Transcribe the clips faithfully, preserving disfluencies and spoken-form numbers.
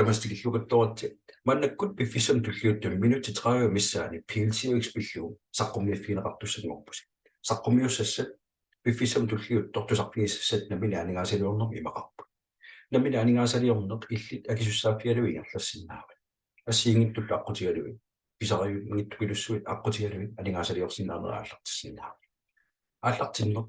Tamassi tikilluaritsi. Maannakkut piffissami tulliuttumi minutsit tredive missaanni pilsiuiks pillugu saqqummiiffigineqartussanngorpusi. Saqqummiussassat piffissami tulliuttumi tusarfigisassat nammineq aningaasaliornermi imaqarput. Nammineq aningaasaliorneq illit akisussaaffigalugit ingerlassinnaavat. Assigiinngitsullu aqqutigalugit, pisariunngitsupilussuit aqqutigalugit aningaasaliorsinnaanerit aallartissinnaavat. Aallartinneq,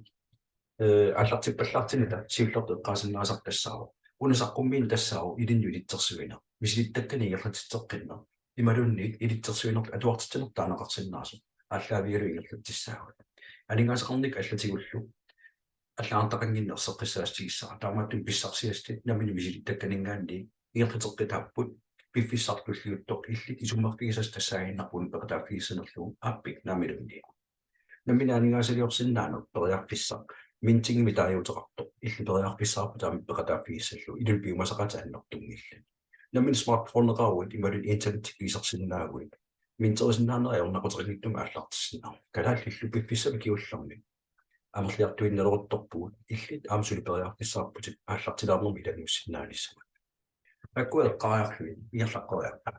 eh, aallartippallaartinnata siullertut eqqaasinnaasarput tassaavoq: Una saqqummiineq tassaavoq ilinnut ilitsersuineq, misilittakkanik ingerlatitseqqinneq, imaluunniit ilitsersuinerlu atuartitsinerlu taaneqarsinnaasoq aallaavigalugu ingerlatsissaagut. Aningaasaqarnikkut allatigullu allagartaqannginneq erseqqissaatigissavara. Taamaattumik pissarsiassat nammineq misilittakkaninngaanniit ingerlateqqitaapput, piffissaq tulliuttoq illit isummerfigisassat tassaaginnarput peqataaffigissanerlugu aappik naamilunniit. Nammineq aningaasaliorsinnaaneq periarfissaq mintingimik taaguuteqartoq illit periarfissaqarputit aamma peqataaffigissallugu, ilullu piumasaqaatit annertunngillat. Nammineq smartphoneqaruit imaluunniit internettikkut isersinnaaguit, minterisinnaaneq ajornaquteqanngitsumik aallartissinnaavoq. Kalaallillu piffissami kingullermi amerliartuinnaleruttorpugut illit aamma suli periarfissaqarputit aallartilaarnermik ilanngussinnaanissannut. Taakku eqqaariarlugit ingerlaqqeriarta.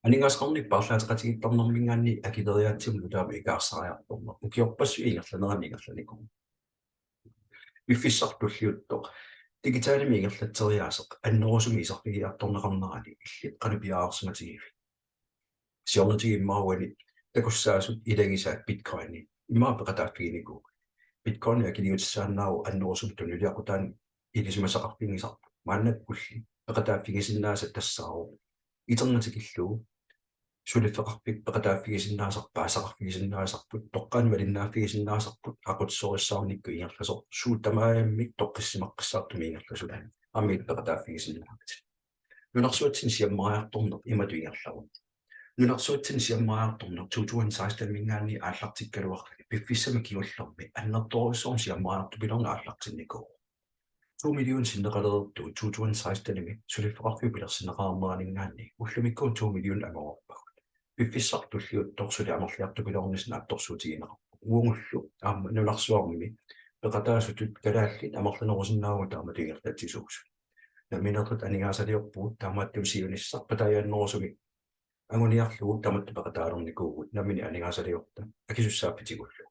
Aningaasaqarnikkut paarlaateqatigiittarnerminngaanniit akileriaatsimi nutaamik ikaarsaariartorneq ukiorpassuit ingerlaneranni ingerlanikuuvoq. Piffissaq tulliuttoq digitalimik ingerlatseriaaseq annerusumik iserfigiartorneqarnerani illit qanoq piareersimatigivit? Siornatigut immaqa uani takussaasut ilagisaat Bitcoini immaqa peqataaffiginikuuvugut. Bitcoini akiliutissaannaavoq annerusumik tunuliaqutaanik ilisimasaqarfigisarput. Maannakkulli peqataaffigisinnaasat tassaavoq iternatikillugu suliffeqarfik peqataaffigisinnaasarput, paasisaqarfigisinnaasarput, toqqaannaq malinnaaffigisinnaasarput, aqutsisorissaarnikkut ingerlasoq, suut tamarmik toqqissisimaqqissaartumik ingerlasut aamma illit peqataaffigisinnaavatit. Nunarsuatsinni siammariartorneq imatut ingerlavoq. Nunarsuatsinni siammariartorneq to tusind seksten-iminngaanniit aallartikkaluarluni piffissami kingullermi annertoorujussuarmik siammariartupiloorneq aallartinnikuuvoq. To million sinneqalereertugut to tusind seksten-imi suliffeqarfiup pilersinneqarneraninngaanniit ullumikkut to million angoreerpagut. Piffissaq tulliuttoq suli amerliartupiloornissaq naatsorsuutigineqarpoq. Uagullu aamma nunarsuarmi peqataasutut kalaallit amerlanerusinnaavagut taamatut ingerlatsisuusut. Nammineerluta aningaasaliorpugut, taamaattumik siunissaq pataajannerusumik anguniarlugu tamatta peqataalernikuuvugut nammineq aningaasaliorta akisussaaffitigullu.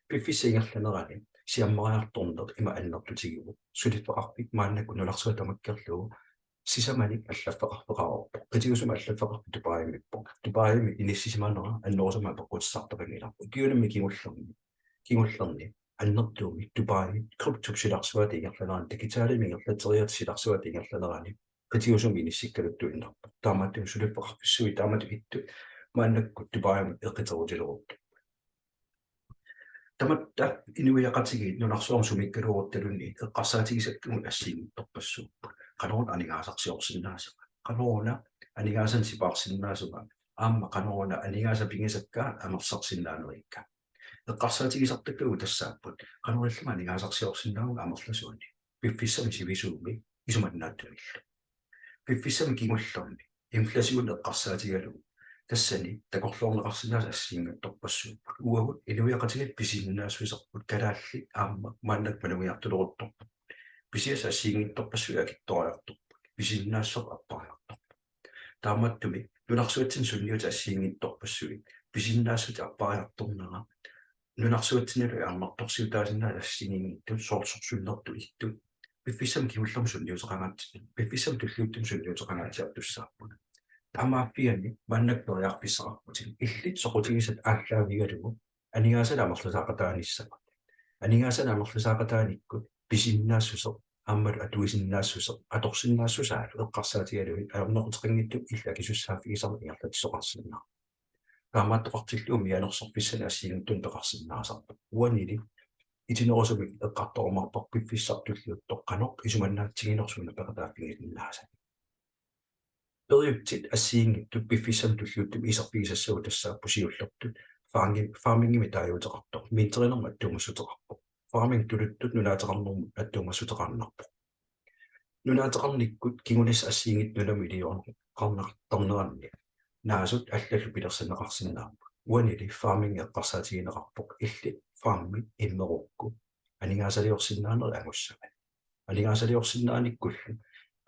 Piffissap ingerlanerani siammariartorneq ima annertutigivoq. Suliffeqarfik maannakkut nunarsuaq tamakkerlugu sisamanik allaffeqarfeqareerpoq. Qitiusumik allaffeqarfik Dubaimiippoq. Dubaimi inissisimanera annerusumik apeqqutissartaqanngilarput. Ukiunimi kingullerni, kingullerni annertuumik Dubaimi kryptop silarsuata ingerlanerani, digitalimik ingerlatseriaatsip silarsuata ingerlanerani qitiusumik inissikkaluttuinnarpoq. Taamaattumik suliffeqarfissuit taamatut ittut maannakkut Dubaimut eqiterutileruttut. Tamatta inuiaqatigiit nunarsuarmi sumiikkaluaruttaluunniit eqqarsaatigisakkagut assigiinngitsorpassuupput. Qanoruna aningaasarsiorsinnaassavat? Qanoruna aningaasanik sipaarsinnaassavat? Aamma qanoruna aningaasat pigisakka amerlisarsinnaanerikka? Eqqarsaatigisartakkagut tassaapput: Qanoq illimmi aningaasarsiorsinnaavunga amerlasuunik piffissami sivisuumi isumannaatsumillu? Piffissami kingullermi inflation eqqarsaatigalugu tassani takorloorneqarsinnaasut assigiinngitsorpassuupput. Uagut inuiaqatigiit pisinnaassuserput, kalaallit aamma maannakkut malugiartuleruttorput. Pisiassat assigiinngitsorpassuit akitsoriartorput. Pisinnaassuserput appariartorpoq. Taamaattumik nunarsuatsinni sunniutit assigiinngitsorpassuit, pisinnaassuseq appariartornera nunarsuatsinnilu ajornartorsiutaasinnaasut assigiinngitsut, soorlu sorsunnertut ittut, piffissami kingullermi sunniuteqangaatsipput, piffissami tulliuttumi sunniuteqangaatsiartussaapput. Taamaaffiani maannakkut periarfissaqarputit illit soqutigisat aallaavigalugu aningaasanik amerlisaaqataanissamut. Aningaasanik amerlisaaqataanikkut pisinnaassuseq aammalu atuisinnaassuseq atorsinnaassusaalu eqqarsaatigalugit ajornaquteqanngitsumik illit akisussaaffigisarneq ingerlatsisoqarsinnaavoq. Taamaattoqartillugu mianersorfissanik assigiinngitsunik peqarsinnaasarpoq. Uanili itinerusumik eqqartorumaarparput piffissaq tulliuttoq qanoq isumannaatsiginersugut peqataaffigisinnaasagut. Periutsit assigiinngitsut piffissami tulliuttumi iserfigisassagut tassaapput siullertut farming-, farmingimik taaguuteqartoq, minterinermut attuumassuteqarpoq. Farming tuluttut nunaateqarnermut attuumassuteqarnarpoq. Nunaateqarnikkut kingunissaq assigiinngitsut nunamut iliorneqartarneranni naasut allallu pilersinneqarsinnaapput. Uanili farming eqqarsaatigineqarpoq illit farmi immerukku aningaasaliorsinnaanerit angussavat. Aningaasaliorsinnaanikkullu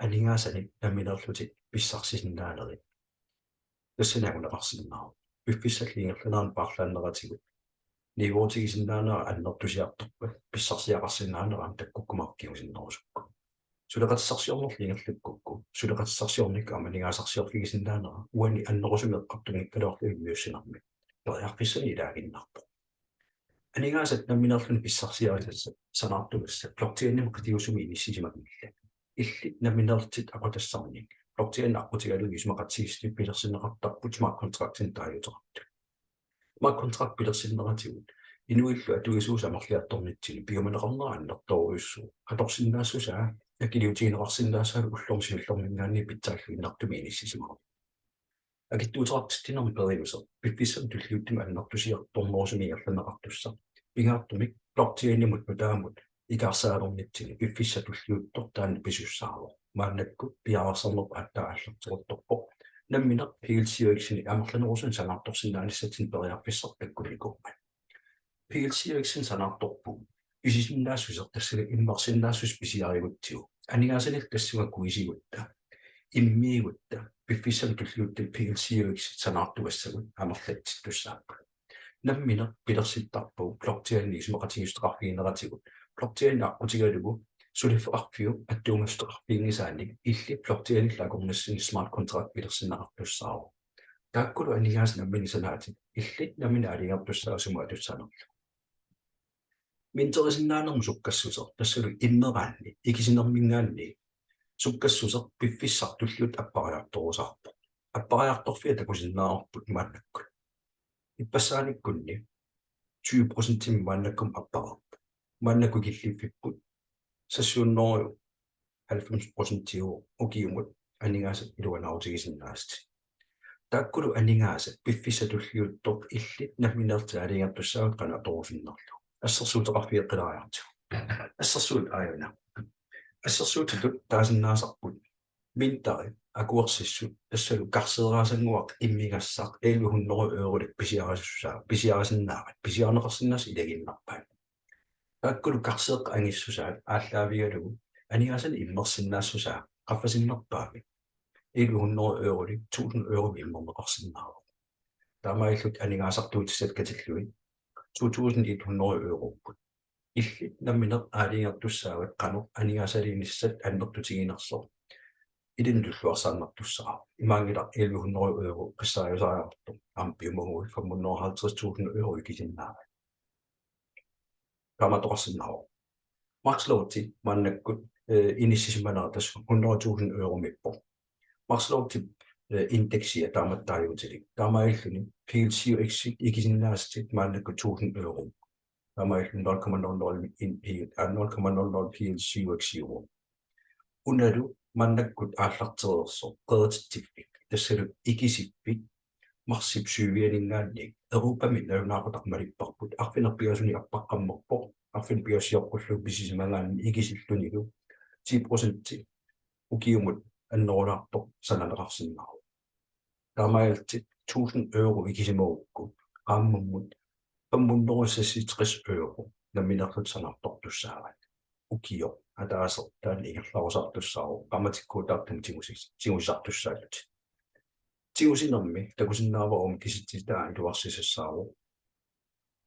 aningaasanik nammineerlutit pissarsisinnaanerit tassani anguneqarsinnaavoq. Piffissallu ingerlanerani paarlaanneratigut niuerutigisinnaanera annertusiartorpat pissarsiaqarsinnaanera aamma takkukkumaarpoq kingusinnerusukku. Suleqatissarsiornerlu ingerlakkukku, suleqatissarsiornikkut aamma aningaasarsiorfigisinnaanera uani annerusumik eqqartunngikkaluarluni immiussinermi periarfissanik ilaaginnarpoq. Aningaasat nammineerluni pissarsiarisassat sanaartugassat blockchainimut qitiusumi inissisimanngillat. Illit nammineerlutit aqutassannik blockchain aqqutigalugu isumaqatigiissutit pilersinneqartarput smart contractinik taaguuteqartut. Smart contract pilersinneratigut inuillu atuisuusut amerliartornitsinni piumaneqarnera annertoorujussuuvoq. Atorsinnaassusaa akiliutigineqarsinnaassasoq ullormi siullerminngaanniit pitsaalluinnartumik inissisimavoq. Akitsuuteqartitsinermi periuseq piffissami tulliuttumi annertusiartornerusumik ingerlanneqartussaq. Pingaartumik blockchainimut nutaamut ikaarsaarnitsinni piffissaq tulliuttoq taanna pisussaavoq. Maannakkut piareersarnerput aatsaat aallarteruttorpoq. Nammineq PLCUX-inik amerlanerusunik sanaartorsinnaanissatsinnut periarfissaq takkunnikuummat. PLCUX-inik sanaartorpugut pisisinnaassuseq tassalu immersinnaassuseq pisiarigutsigu. Aningaasanillu tassunga kuisigutta, immiigutta, piffissami tulliuttumi PLCUX-it sanaartugassagut amerlatsittussaapput. Nammineq pilersittarpugut blockchaini isumaqatigiissuteqarfigineratigut. Blockchain aqqutigalugu suliffeqarfiup attuumassuteqarfiginngisaannik illit blockchainillu akornassinni smart contract pilersinneqartussaavoq. Taakkulu aningaasat nammineq sanaatit illit nammineq aalajangertussaavat sumut atussanerlugu. Minterisinnaanermut sukkassuseq tassalu immeraanni ikisinerminngaanniit sukkassuseq piffissaq tulliuttoq appariartorusaarpoq. Appariartorfia takusinnaavarput maannakkut. Ippassaanikkunni tyve procentimik maannakkut appareerpoq. Maannakkut killiffipput seks hundrede halvfems procentiuvoq ukiumut aningaasat iluanaarutigisinnaasatit. Taakkulu aningaasat piffissaq tulliuttoq illit nammineerlutit aalajangertussaavat qanoq atorusunnerlugu. Assersuuteqarfigeqqilaariartigu. Assersuut aajuna. Assersuutitut taasinnaasarput minteri akuersissut tassalu karseeraasannguaq immigassaq elleve hundrede eurolik pisiarisussaa-, pisiarisinnaavat, pisiarineqarsinnaasut ilagiinnarpaat. Taakkulu karseeqqat angissusaat aallaavigalugu aningaasanik immersinnaassusaa qaffasinnerpaamik elleve hundrede eurolik tusind euromik immerneqarsinnaavoq. Taamaalillutik aningaasartuutissat katillugit to tusind et hundrede europput. Illit nammineq aalajangertussaavat qanoq aningaasaliinissat annertutiginersoq ilinnut tulluarsaannartussaavoq. Imaanngilaq elleve hundrede euro qissaajusaariartoq aamma piumaguit fem hundrede og halvtreds tusind euro ikisinnaavat. Taamaattoqarsinnaavoq. Max Loadi maannakkut, eh, inissisimanera tassa hundrede tusind euromiippoq. Max Loadi, eh, indeksia taamatut taaguutilik. Taamaalilluni PLCUX-it ikisinnaasatit maannakkut tusind euro. Taamaalilluni nul komma nul nul en P, ah, nul komma nul nul PLCUX-iuvoq. Unalu maannakkut aallartereersoq qerititsiffik, tassalu ikisiffik, marsip syvianinngaanniit Europami nalunaaqutaq malipparput, arfineq-pingasunut appaqqammerpoq, arfineq-pingasut sioqqullugu pisisimagaanni ikisillunilu ti procenti ukiumut annerulaartoq sananeqarsinnaavoq. Taamaalillutit tusind euro ikisimagukku qaammammut fem hundrede seksogtres euro nammineerlutit sanaartortussaavat. Ukioq ataaseq taanna ingerlarusaartussaavoq, qaammatikkuutaartumik tigusis-, tigusisartussaallutit. Tigusinermi takusinnaavara uuma kisitsisitaa iluarsisassaavoq.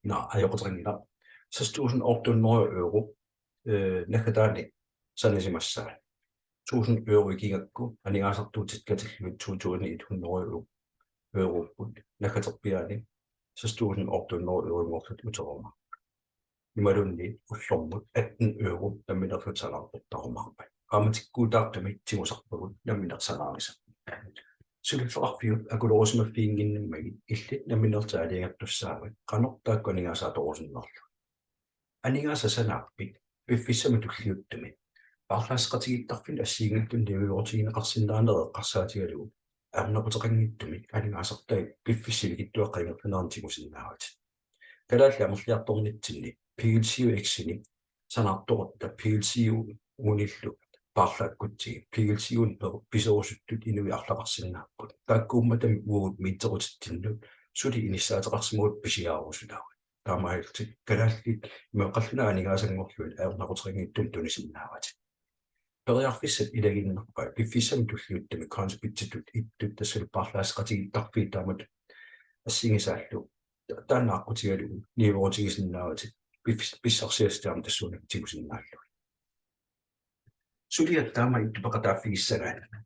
Naa, ajoquteqanngilaq. Seks tusind otte hundrede euro, eh, naggataani sanasimassavat. Tusind euro ikigakku aningaasartuutit katillugit to tusind et hundrede euro, europput. Naggaterpiaani seks tusind otte hundrede euronngorlutik uterumaarput. Imaluunniit ullormut atten euro nammineerlutit sanaartortarumaarpat. Qaammatikkuutaartumik tigusarpagut nammineq sanaarisat. Suliffeqarfiup akulerisimaffigininngimmagit illit nammineerlutit aalajangertussaavat qanoq taakku aningaasat atorusunnerlugit. Aningaasat sanaappit piffissami tulliuttumi paarlaasseqatigiittarfinni assigiinngitsunik niuerutigineqarsinnaanera eqqarsaatigalugu ajornaquteqanngitsumik aningaasartai piffissap sivikitsuaqqap ingerlanerani tigusinnaavatit. Kalaallit amerliartornitsinni PLCUX-inik sanaartorutta PLCU-nillu paarlaakkutsigit, PLCU-nik per-, piserusuttut inuit arlaqarsinnaapput. Taakkuummatami uagut minterutitsinnut suli inissaateqarsimavutit pisiarerusutaat. Taamaalillutit kalaallit imeqallunaat aningaasanngorlugit ajornaquteqanngitsumik tunisinnaavatit. Periarfissat ilagiinnarpai piffissami tulliuttumi coinsbitsitut ittut tassalu paarlaasseqatigiittarfiit taamatut assigisaallu ta-, taanna aqqutigalugu niuerutigisinnaavatit pis-, pissarsiassat aamma tassuunakkut tigusinnaallugit. Suliat taama ittut peqataaffigissagaanni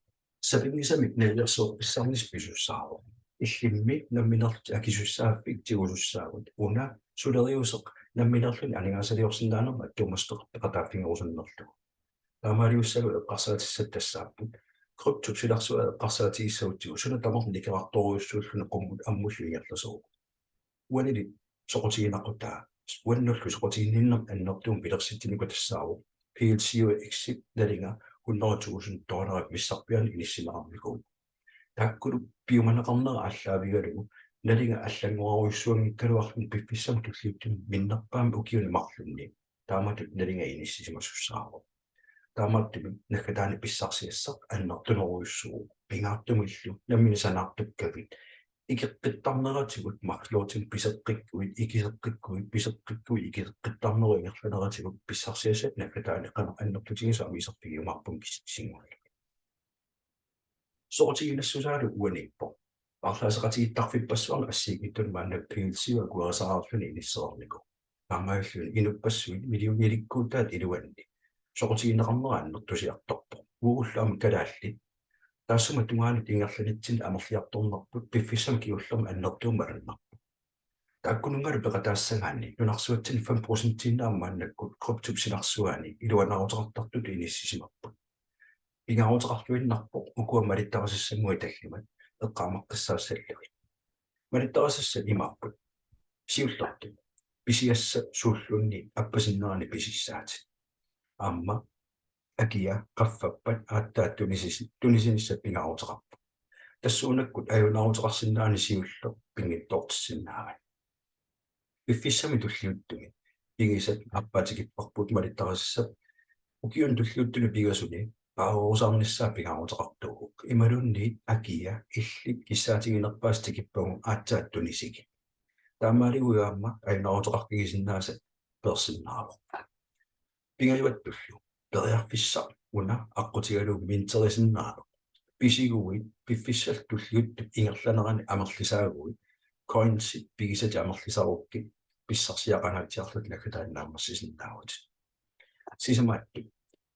sapinngisamik nalilersueqqissaarnissaq pisussaavoq. Illimmi nammineerlutit akisussaaffik tigusussaavat una suleriuseq nammineerluni aningaasaliorsinnaanermut attuumassuteqartoq peqataaffigerusunnerlugu. Taamaaliussalu eqqarsaatissat tassaapput: Kryptop silarsuaa eqqarsaatigissagutsigu suna tamarmi nikerartorujussuulluni qummut ammullu ingerlasorujuk. Uanili soqutigineqartarpoq, uannullu soqutiginninnermik annertuumik pilersitsinikuuvoq tassaavoq P L C U X-ip nalinga hundrede tusind dollarit missarpiaanni inissinneqarnikuuvoq. Taakkulu piumaneqarnera aallaavigalugu nalinga allanngorarujussuanngikkaluarluni piffissami tulliuttumi minnerpaamik ukiuni marlunni taamatut nalinga inissisimasussaavoq. Taamaattumik naggataani pissarsiassaq annertunerujussuuvoq, pingaartumillu nammineq sanaartukkavit ikeqqittarneratigut marluutinik piseqqikkuit, ikiseqqikkuit, piseqqikkuit, ikeqqittarnerup ingerlaneratigut pissarsiassat naggataani qanoq annertutigisut aamma iserfigiumaarpunga kisitsisinngorlugit. Soqutiginassusaalu uaniippoq. Paarlaasseqatigiittarfippassuarnut assigiinngitsunut maanna P L C U akuerisaarluni inissereernikuuvoq. Taamaalilluni inuppassuit millionilikkuutaat iluanni soqutigineqarnera annertusiartorpoq. Uagullu aamma kalaallit taassuma tungaanut ingerlanitsinni amerliartornerput piffissami kingullermi annertuumik malunnarpoq. Taakkununngalu peqataassagaanni nunarsuatsinni fem procentiinnaat maannakkut kryptop silarsuaani iluanaaruteqartartutut inissisimapput. Pingaaruteqarluinnarpoq ukua malittarisassannguit tallimat eqqaamaqqissaassallugit. Malittarisassat imaapput: Siullertut pisiassat suulluunniit appasinnerani pisissaatit. Aamma akia qaffappat aatsaat tunisisi-, tunisinissat pingaaruteqarput. Tassuunakkut ajunaaruteqarsinnaanani siulleq pinngitsoortissinnaavat. Piffissami tulliuttumi pigisat aappaa tikipparput malittarisassat ukiuni tulliuttuni pingasuni paarerusaarnissaa pingaaruteqartuuvoq. Imaluunniit akia illit kissaatiginerpaasat tikippagu aatsaat tunisigit. Taamaaliguit aamma ajunaaruteqarfigisinnaasat peersinnaavoq. Pingajuattullu periarfissaq una aqqutigalugu minterisinnaaneq. Pisiguit piffissami tulliuttumi ingerlanerani amerlisaaguit, coinsit pigisatit amerlisarukkit pissarsiaqangaatsiarlutit naggataani naammassisinnaavutit. Sisamaattut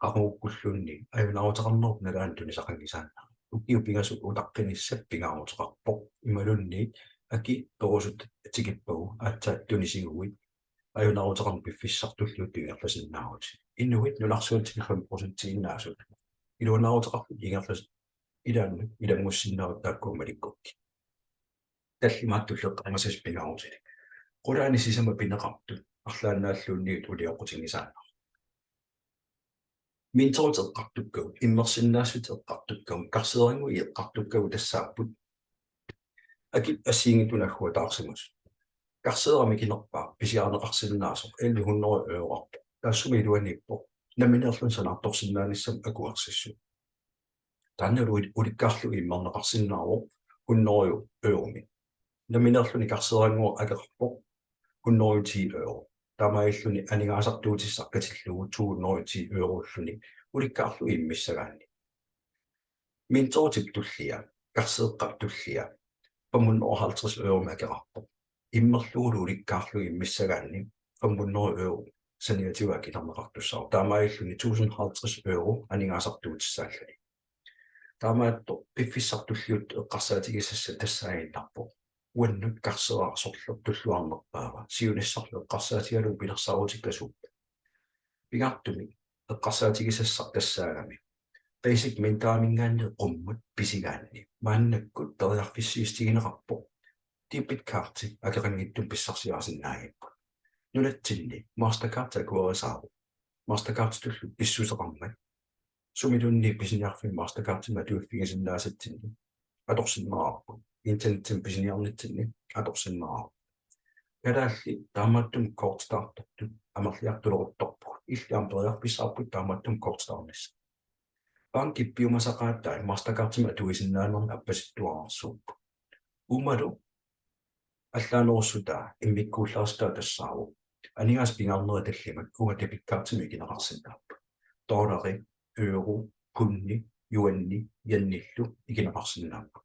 qaqugukkulluunniit ajunaaruteqarnerup nalaani tunisaqanngisaannarlugu. Ukiut pingasut utaqqinissaq pingaaruteqarpoq. Imaluunniit aki perusuttat tikippagu aatsaat tunisiguit ajunaaruteqarneq piffissami tulliuttumi ingerlasinnaavutit. Inuit nunarsuatsinni fem procentiinnaasut iluanaaruteqarlutik ingerlas-, ilaannut ilanngussinnaavatit taakkua malikkukkit. Tallimaattullu eqqaamasasi pingaarutilik. Qulaani sisamat pineqartut arlaannaalluunniit ulioqqutinngisaannarput. Minterit eqqartukkagut, immersinnaassutit eqqartukkagut, karseerannguit eqqartukkagut tassaapput akit assigiinngitsunut agguataarsimasut. Karseeraq mikinerpaaq pisiarineqarsinnaasoq elleve hundrede euroqarpoq. Taassuma iluaniippoq nammineerluni sanaartorsinnaanissamut akuersissuuvoq. Taannalu uli-, ulikkaarlugu immerneqarsinnaavoq hundrede euromik. Nammineerluni karseerannguaq akeqarpoq hundrede ti euro. Taamaalilluni aningaasartuutissaq katillugu to hundrede ti eurolluni ulikkaarlugu immissagaanni. Minteritip tullia, karseeqqap tullia, fem hundrede og halvtreds euromik akeqarpoq. Immerlugulu ulikkaarlugu immissagaanni fem hundrede euro saniatigut akilerneqartussaavoq. Taamaalilluni tusind halvtreds euro aningaasartuutissaalluni. Taamaattoq piffissami tulliuttumi eqqarsaatigisassat tassaaginnarpoq: Uannut karseeraq sorleq tulluarnerpaava? Siunissarlu eqqarsaatigalugu pilersaarutikka suuppat? Pingaartumik eqqarsaatigisassaq tassaagami basic minteriminngaanniit qummut pisigaanni maannakkut periarfissiissutigineqarpoq debitkorti akeqanngitsumik pissarsiarisinnaagipput. Nunatsinni Mastercard akuerisaavoq. Mastercarditullu pissuseqarmat sumiluunniit pisiniarfimmi Mastercardimik atuiffigisinnaasatsinnut atorsinnaavarput. Internetsimik pisiniarnitsinni atorsinnaavarput. Kalaallit taamaattumik kortitaartortut amerliartuleruttorpugut. Illit aamma periarfissaqarputit taamaattumik kortitaarnissaq. Bankit piumasaqaatai Mastercardimik atuisinnaanermut appasittuararsuupput. Uumalu allaanerussutaa immikkuullarissutaat tassaavoq: Aningaasat pingaarnerit tallimat uunga debitkortimik ikineqarsinnaapput. Dollari euro, pundi, yuani, yenillu ikineqarsinnaapput.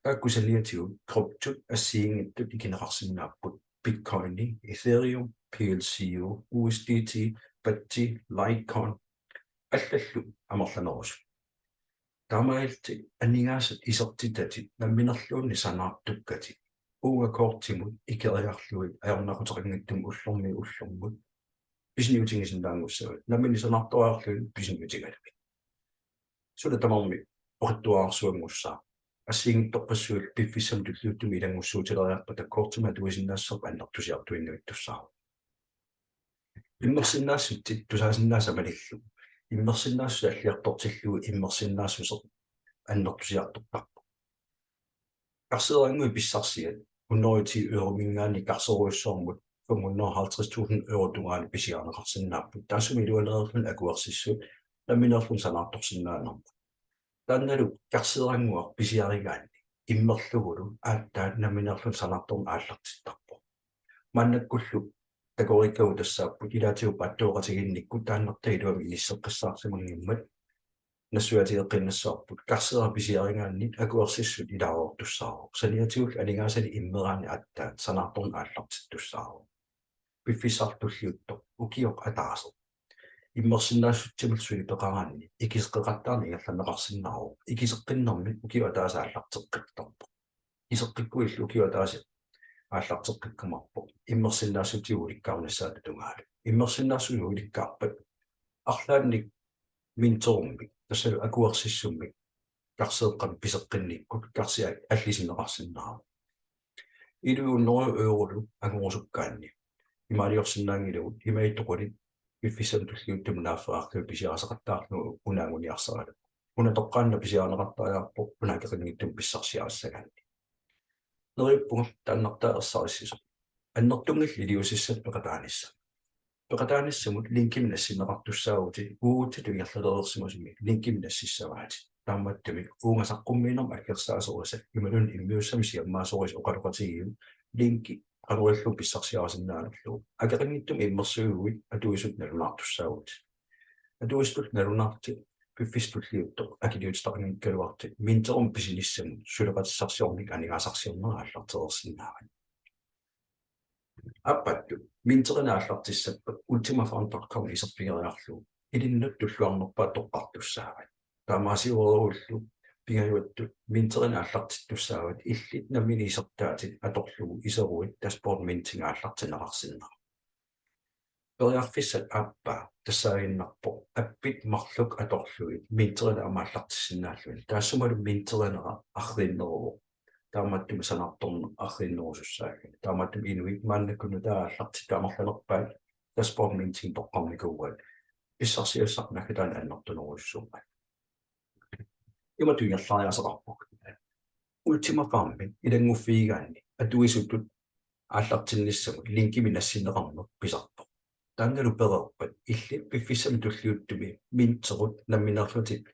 Taakku saniatigut kryptot assigiinngitsut ikineqarsinnaapput: Bitcoini, Ethereum, P L C U, U S D T, Batti, Litecoin, allallu amerlanerusut. Taamaalillutit aningaasat isertitatit namminerluunniit sanaartukkatit uunga kortimut ikeriarlugit ajornaquteqanngitsumik ullormiit ullormut pisiniutigisinnaanngussavat. Nammineq sanaartoriarlugit pisiniutigalugit. Suna tamarmi oqitsuararsuanngussaaq. Assigiinngitsorpassuit piffissami tulliuttumi ilanngussuutileriarpata kortimik atuisinnaassuserput annertusiartuinnavittussaavoq. Immersinnaassutit tusaasinnaasat malillugu. Immersinnaassuseq alliartortillugu immersinnaassuseq annertusiartortarpoq. Karseerannguit pissarsiat hundrede og ti euromiingaanniit karserujussuarmut fem hundrede og halvtreds tusind euro tungaanut pisiarineqarsinnaapput. Taassuma iluaneerluni akuersissut nammineerluni sanaartorsinnaanermut. Taannalu karseerannguaq pisiarigaanni immerlugulu aatsaat nammineerluni sanaartorneq aallartittarpoq. Maannakkullu takoriikkagut tassaapput ilaatigut paatsuuqatigiinnikkut taannartaa iluamik inisseqqissaarsimanngimmat nassuiaatigeqqiinnassavarput. Karseeraq pisiarigaanni akuersissut ilaarujoortussaavoq. Saniatigullu aningaasanik immeraanni aatsaat sanaartorneq aallartittussaavoq. Piffissaq tulliuttoq ukioq ataaseq immersinnaassutsimut suli peqaraanni ikiseqqeqattaarneq ingerlanneqarsinnaavoq. Ikiseqqinnermi ukioq ataaseq aallarteqqittarpoq. Ikiseqqikkuillu ukioq ataaseq aallarteqqikkumaarpoq immersinnaassutsigut ulikkaarnissaata tungaanut. Immersinnaassuseq ulikkaarpat arlaannik minterummik, tassalu akuersissummik, karseeqqamik piseqqinnikkut karsi allisinneqarsinnaavoq. Elleve hundrede eurolu angorusukkaanni imaaliorsinnaanngilagut, imaattoq qulit piffissami tulliuttumi naaffeqarlugit pisiarisaqattaarlugu una anguniarsaralugu. Una toqqaannaq pisiarineqartariaqarpoq una akeqanngitsumik pissarsiarissagaanni. Neriuppunga taannartaa ersarissisoq. Annertunngillat iliuusissat peqataanissamut. Peqataanissamut linkimik nassinneqartussaavutit, uagutsitut ingerlalereersimasumik linkimik nassissavaatit. Taamaattumik uunga saqqummiinermut aggersaasorisat imaluunniit immiussamik siammaasorisat oqaloqatigiuk linki qanoq ilillugu pissarsiarisinnaanerlugu. Akeqanngitsumik immersuiguit atuisutut nalunaartussaavutit. Atuisutut nalunaarlutit piffissami tulliuttumi akiliutitaqanngikkaluarlutit minterimik pisinissamut suleqatissarsiornikkut aningaasarsiorneq aallartereersinnaavat. Aappaattut minterineq aallartissappat ultimafarm dot com iserfigeriarlugu ilinnut tulluarnerpaaq toqqartussaavat. Taamaasiorlugu pingajuattut minterineq aallartittussaavat, illit nammineq isertaatit atorlugu iseruit dashboard minting aallartinneqarsinnaavoq. Periarfissat aappaa tassaaginnarpoq appit marluk atorlugit minterineq aamma aallartissinnaalluni. Taassumalu minterinera arriinneruvoq. Taamaattumik sanaartorneq arriinnerusussaagami. Taamaattumik inuit maannakkut nutaaq aallartikkaat amerlanerpaat dashboard minting toqqarnikuuaat pissarsiassaq naggataani annertunerujussuuvoq. Imatut ingerlariaaseqarpugut. Ultimafarmi ilannguffigigaanni atuisutut aallartinnissamut linkimik nassinneqarneq pisarpoq. Taannalu pereerpat illit piffissami tulliuttumi minterit nammineerlutit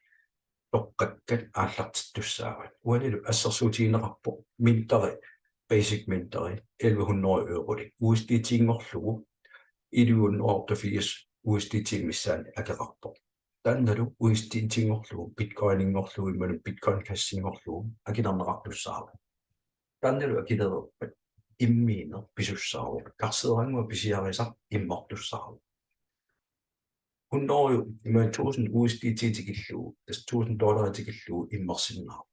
toqqakkat aallartittussaavat. Uanilu assersuutigineqarpoq minteri, basic minteri, elleve hundrede eurolik. U S D T-nngorlugu elleve hundrede og otteogfirs U S D T missaani akeqarpoq. Taannalu U S D T-nngorlugu, Bitcoin-inngorlugu, imaluunniit Bitcoin Cash-inngorlugu akilerneqartussaavoq. Taannalu akilereerpat immiineq pisussaavoq. Karseerannguaq pisiarisaq immertussaavoq. Hundrede, imaluunniit tusind U S D T tikillugu, tassa tusind dollarit tikillugu immersinnaavoq.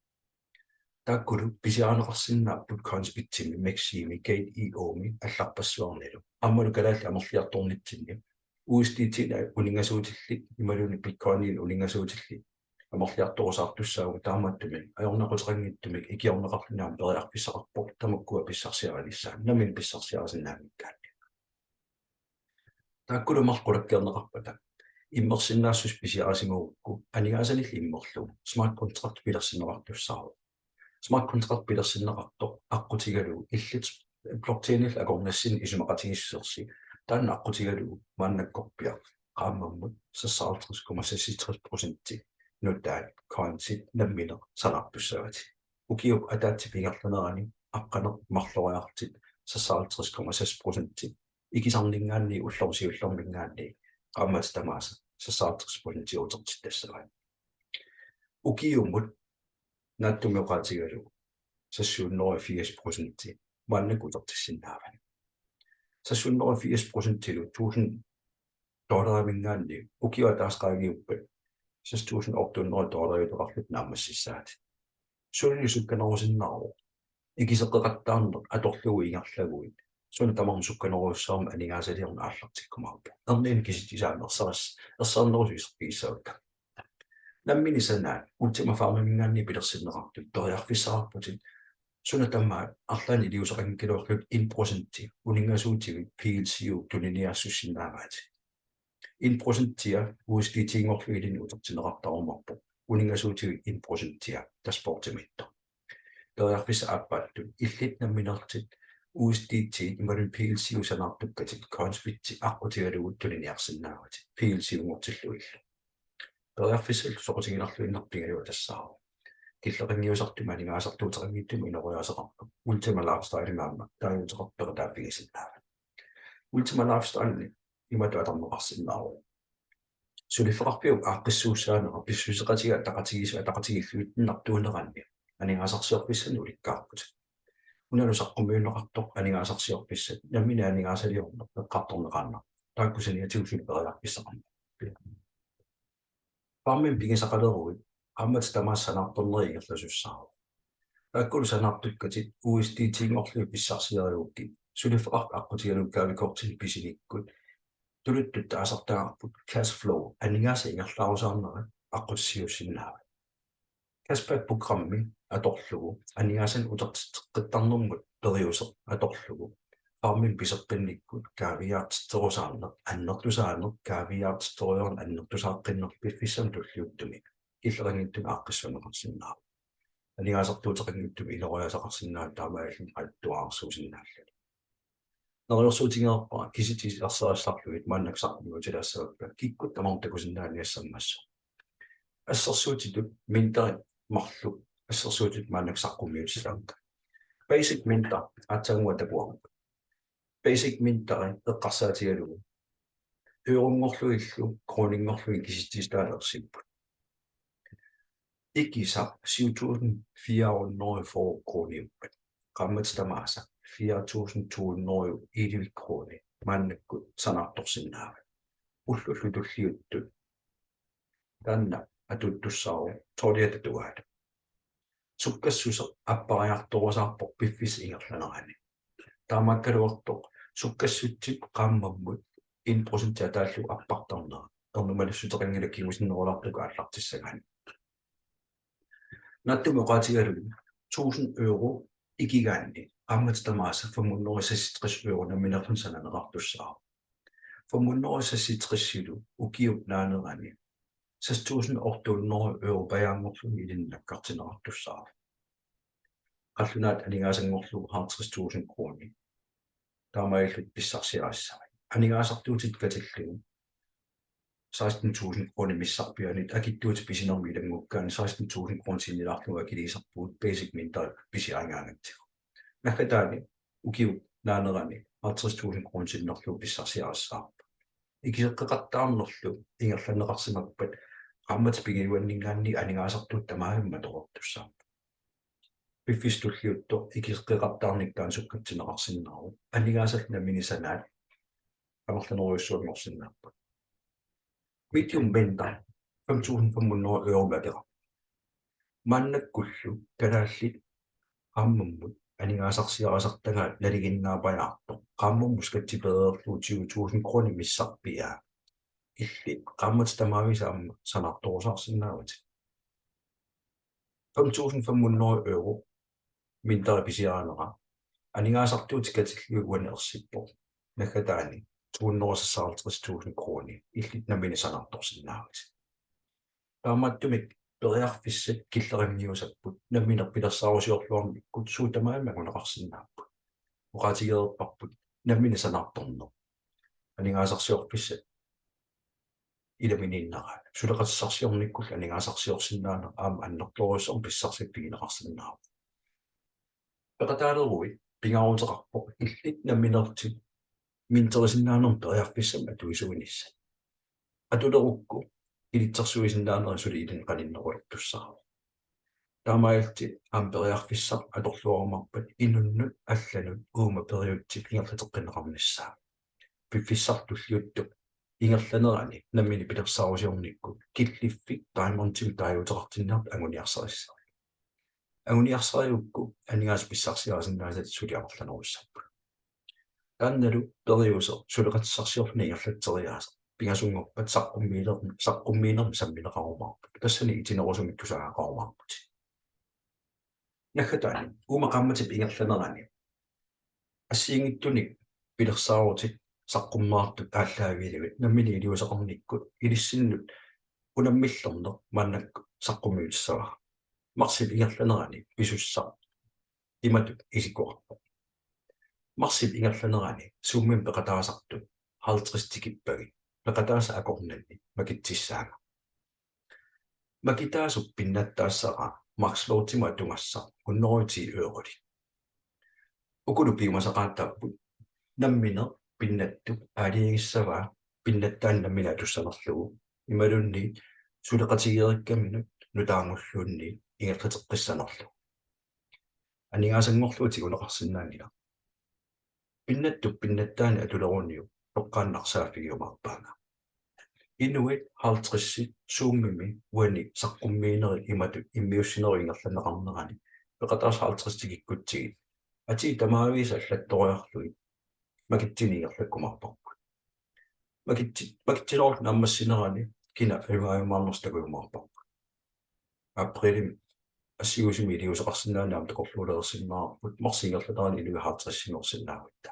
Taakkulu pisiarineqarsinnaapput Coinsbitimi, MEXC-imi, Gate dot I O-mi allarpassuarnilu. Aammalu kalaallit amerliartornitsinni U S D T-nik uninngasuutillit imaluunniit Bitcoininik uninngasuutillit amerliartorusaartussaavugut, taamaattumik ajornaquteqanngitsumik ikiorneqarluni aamma periarfissaqarpoq tamakkua pissarsiarinissaat, nammineq pissarsiarisinnaanngikkaanni. Taakkulu marluk qulakkeerneqarpata immersinnaassuseq pisiarisimagukku aningaasanillu immerlugu smart contract pilersinneqartussaavoq. Smart contract pilersinneqartoq aqqutigalugu illit blockchainillu akornassinni isumaqatigiissusersi, taanna aqqutigalugu maannakkorpiaq qaammammut seksoghalvtreds komma seksogtres procenti nutaat coinsit nammineq sanaartussavatit. Ukiup ataatsip ingerlanerani aqqaneq-marloriarlutit seksoghalvtreds komma seks procenti ikisarninngaanniit ullormut siullerminngaanniit qaammatit tamaasa seksoghalvtreds procent utertittassavaat. Ukiumut naatsumik oqaatigalugu seks hundrede og firs procent maannakkut utertissinnaavaat. Seks hundrede og firs procentilu tusind dollarimiinngaanniit ukiup ataaseq qaangiuppat seks tusind otte hundrede dollariuteqarlutit naammassissaatit. Sulili sukkanerusinnaavoq ikiseqqeqattaarneq atorlugu ingerlaguit. Suna tamarmi sukkanerujussuarmik aningaasaliorneq aallartikkumaarpoq. Erniinnaq kisitsisaannik ersaris-, ersarinnerusut iserfigissavakka. Nammineq sanaat Ultima Farmimiinngaanniit pilersinneqartut periarfissaqarputit suna tamaat arlaannik iliuuseqanngikkaluarlutit en procenti uninngasuutivit P L C U tuniniaassussinnaavaatit. En procentia U S D T-nngorlugit ilinnut utertinneqartarumaarpoq. Uninngasuutivit en procentia dashboardimiittoq. Periarfissat aappaattut illit nammineerlutit U S D T imaluunniit P L C U sanaartukkatit Coinsbit aqqutigalugu tuniniarsinnaavatit P L C U-nngortillugillu. Periarfissallu soqutiginarluinnarpoq, pingajuat tassaavoq killeqanngiusartumik aningaasartuuteqanngitsumik inooriaaseqarpoq Ultima Lifestyle-imik aamma taaguuteqartoq peqataaffigisinnaavatit. Ultima Lifestyle-ini imatut atorneqarsinnaavoq: Suliffeqarfiup aaqqissuussaanera pissuseqatigiit ataqatigiis-, ataqatigiilluinnartuunerani aningaasarsiorfissanik ulikkaarputit. Unalu saqqummiunneqartoq aningaasarsiorfissat nammineq aningaasaliorneq eqqartorneqaannarpoq. Taakku saniatigut suli periarfissaqarneq. Farmimik pigisaqaleruit qaammatit tamaasa sanaartornerit ingerlasussaavoq. Taakkulu sanaartukkatit U S D T-nngorlugit pissarsiarigukkit suliffeqarfik aqqutigalugu gavekortinik pisinikkut tuluttut taasartagarput cash flow, aningaasat ingerlaarusaarnerat, aqqutissiuussinnaavat. Cashback programmi atorlugu aningaasanik utertitseqqittarnermut periuseq atorlugu farmimik piseqqinnikkut kaaviiaartitserusaarneq, annertusaaneq, kaaviiaartitserujoorneq annertusaaqqinneq piffissami tulliuttumi killeqanngitsumik aaqqissuunneqarsinnaavoq. Aningaasartuuteqanngitsumik inooriaaseqarsinnaavat taamaalilluni atuarsuusinnaalluni. Neriorsuutigereerpara kisitsisit ersarissarlugit maannakkut saqqummiutilaassavakka kikkut tamarmik takusinnaaniassammassuk. Assersuutitut minteri marluk assersuutitut maannakkut saqqummiutilaarpakka. Basic minter aatsaannguaq takuarput. Basic minteri eqqarsaatigalugu euronngorlugillu kroninngorlugit kisitsisitaaneq ersipput. Ikisaq syv tusind fire hundrede og fyrre kroniuppat, qaammatit tamaasa fire tusind to hundrede og elleve kroni maannakkut sanaartorsinnaavat. Ullullu tulliuttut taanna atuuttussaavoq tolviata tungaanut. Sukkassuseq appariartorusaarpoq piffissap ingerlanerani. Taamaakkaluartoq sukkassutsit qaammammut en procenti ataallugu appartarnera ernumalassuteqanngilaq kingusinnerulaartukkut aallartissagaanni. Naatsumik oqaatigalugu tusind euro ikigaanni qaammatit tamaasa fem hundrede og seksogtres euro nammineerluni sananeqartussaavoq. Fem hundrede og seksogtresilu ukiup naanerani seks tusind otte hundrede euro pajaanngorlugit ilinnut nakkartinneqartussaavoq. Qallunaatut aningaasanngorlugu halvtreds tusind kroner. Taamaalillutit pissarsiarissavat. Aningaasartuutit katillugu seksten tusind kroner missarpiaanit akitsuutit pisinermi ilanngukkaanni seksten tusind kroner sinnilaarlugu akiliisarpugut basic minteri pisiarigaangatsigu. Naggataani ukiup naanerani halvtreds tusind kroner sinnerlugu pissarsiarissavarput. Ikiseqqeqattaarnerlu ingerlanneqarsimappat qaammatip pingajuanninngaanniit aningaasartuutit tamarmik atortussaapput. Piffissami tulliuttumi ikiseqqeqattaarneq taanna sukkatsinneqarsinnaavoq. Aningaasallu nammineq sanaat amerlanerujussuanngorsinnaapput. Medium minter fem tusind fem hundrede euromik akeqarpoq. Maannakkullu kalaallit qaammammut aningaasarsiarisartagaat nalinginnaapajaartoq qaammammut skattipereerlugu tyve tusind kroner missarpiaa illit qaammatit tamaavisa aamma sanaartorusaarsinnaavatit. Fem tusind fem hundrede euro minteri pisiarinera aningaasartuutit katillugit uani ersippoq. Naggataani to hundrede og seksoghalvtreds tusind kroner illit nammineq sanaartorsinnaavatit. Taamaattumik periarfissat killeqanngiusapput, nammineq pilersaarusiorluarnikkut suut tamarmik anguneqarsinnaapput. Oqaatigereerparput nammineq sanaartorneq. Aningaasarsiorfissat ilaminiinnaraat. Suleqatissarsiornikkullu aningaasarsiorsinnaaneq aamma annertoorujussuarmik pissarsiffigineqarsinnaavoq. Peqataaleruit pingaaruteqarpoq illit nammineerlutit minterisinnaanermut periarfissamik atuisuinissat. atulerukku ilitsersuisinnaanerit suli ilinnut qaninnerulertussaavoq. Taamaalillutit aamma periarfissaq atorluarumaarpat inunnut allanut uuma periutsit ingerlateqqinneqarnissaa. Piffissaq tulliuttoq ingerlanerani nammineq pilersaarusiornikkut killiffik Diamondimik taaguuteqartinneqartoq anguniarsarissavat. Anguniarsarigukku aningaasat pissarsiarisinnaasatit suli amerlanerussapput. Taannalu periuseq suleqatissarsiorluni ingerlatseriaaseq pingasunngorpat saqqummiiler-, saqqummiinermi sammineqarumaarput. Tassani itinerusumik tusagaqarumaarput. Naggataani uuma qaammatip ingerlanerani assigiinngitsunik pilersaarutit saqqummertut aallaavigalugit nammineq iliuuseqarnikkut ilissinnut unammillerneq maannakkut saqqummiutissavara. Marsip ingerlanerani pisussaq imatut isikkoqarpoq. Marsip ingerlanerani Zoomimi peqataasartut halvtreds tikippagit peqataasat akornanni makitsissaanga. Makitaasup pinnattaassaraa Max Loadimut atugassaq hundrede og ti eurolik. Ukulu piumasaqaataapput nammineq pinnattup aalajangissavaa pinnattaanut nammineq atussanerlugu imaluunniit suleqatigereerikkaminut nutaamulluunniit ingerlateqqissanerlugu. Aningaasanngorlugu tiguneqarsinnaanngilaq. Pinnattup pinnattaani atuleruniuk toqqaannaq saaffigiumaarpaanga. Inuit halvtredsit Zoomimi uani saqqummiinerit imatut immiussinerup ingerlanneqarnerani peqataasut halvtreds tikikkutsigit atii tamaavisa allattoriarlugit makitsineq ingerlakkumaarparput. Makitsi-, makitsinerup naammassinerani kina ajugaajumaarnersoq takujumaarparput. Aprilimi assingusumik iliuuseqarsinnaanani aamma takorluulersinnaavarput marsip ingerlanerani inuit halvtredsinngorsinnaagutta.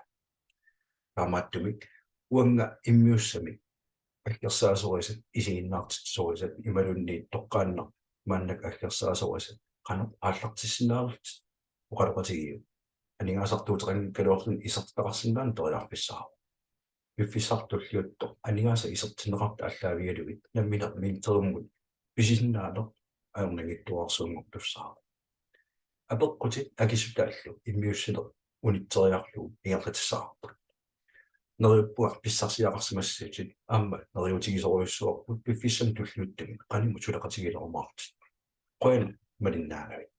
Taamaattumik uanga immiussamik aggersaasorisat, isiginnaartitsisorisat imaluunniit toqqaannaq maannakkut aggersaasorisat qanoq aallartissinnaanerlutit oqaloqatigiuk. Aningaasartuuteqanngikkaluarluni isertitaqarsinnaanera periarfissaavoq. Piffissaq tulliuttoq aningaasat isertinneqartut aallaavigalugit nammineq minterimut pisisinnaaneq ajornanngitsuararsuanngortussaavoq. Apeqqutit akissutaallu immiussineq unitseriarlugu ingerlatissavarput. Neriuppunga pissarsiaqarsimassatit aamma neriuutigisorujussuuarput piffissami tulliuttumi qanimut suleqatigilerumaartutit. Qujanaq malinnaagavit.